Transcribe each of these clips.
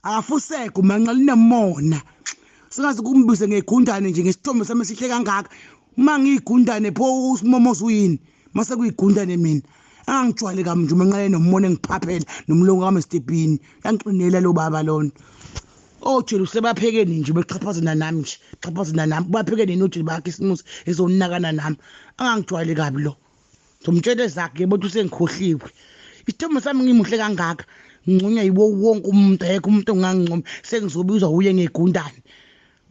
Akafuseke uManqele, unemona. Singaze kumbize ngegundane nje ngesithombe sami esihle kangaka. Uma ngiyigundane pho usimomoza uyini? Mase kuyigundane mina. Angangijwayele kabi nje uManqele nomona engiphaphela nomlungu kaMr Bean. Yangiqinela lo baba lona. Ojeli usebaphekeni nje bexhaphazana nami nje, xhaphazana nami. Bapheke nini ojeli bakhisimusi ezonakana nami. Angangijwayele kabi lo. Ngizomtshela ezakhe yebo usengikhohliwe. Isithombe sami ngimuhle kangaka. Nginconywa yiwo wonke umuntu, akekho umuntu ongangincoma. Sengizobizwa uye ngegundane.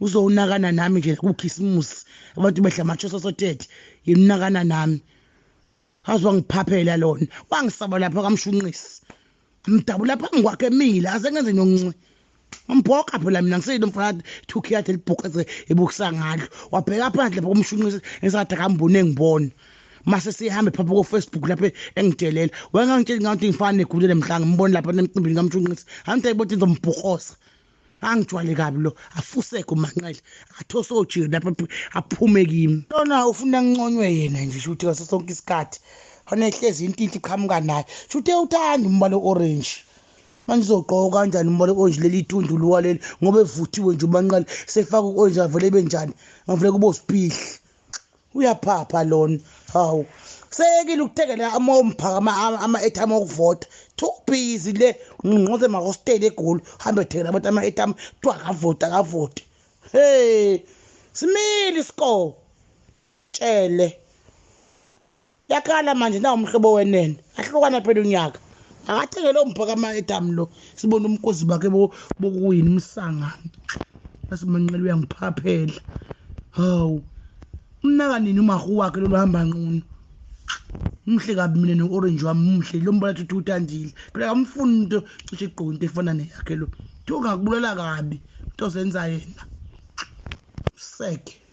Uzonakana nami nje kukhisimusi. Abantu bedla amatshoso sotethe. Yimnakana nami. Aze wangiphaphela lona. Wangisaba lapha kaMshunqisi. Mdabula phambi kwakhe emile aze ngenze nonci. Ngambhoka phela mina ngiseyilo mfana thukhi yakhe libhoqeze ebukisa ngalo. Wabheka phandle lapha kuMshunqisi engathi akambone ngibona. Mase sihambe phapha ko Facebook lapha engidelela. Wengangitshela ngathi ngifana negulele mhla ngimbona lapha emcimbini kaMshunqisi. Angithi ayibothi ngizombhokosa. Angijwayele kabi lo, afuseke uManqele, athose ojiki lapha aphume kimi. Lona ufuna nginconywe yena nje shuthi ngaso sonke isikhathi. Fanele hlezi intinti iqhamuka naye. Shuthi uthanda umbala orange. Manje uzogqoka kanjani umbala orange leli ithunduluka leli ngoba evuthiwe nje uManqele sefaka u-orange avele benjani? Ngavele kube usipihli. Uyaphapha lona. Hawu. Seyekile ukuthengela amomphaka ama-airtime okuvota. Too busy le ngqongqoze emahostela eGoli hambe ethengela abantu ama-airtime kuthiwa akavoti akavoti. Hey, simile iscore. Tshele. Yakhala manje nawo umhlobo wenene. Ahlukana phela unyaka. Akathengele umphaka ama-airtime lo. Sibone umkhosi bakhe bokuwina umsangano. Bese uManqele uyangiphaphela. Hawu. Umnaka nini umahu wakhe lo hamba nqunu. Umhle kabi mina no-orange wami umhle lo mbala thuthi uthandile. Phela akamfuni into cishe igqoke into efana neyakhe lo. Thiwa ungakubulala kabi into ozenza yena. Seke.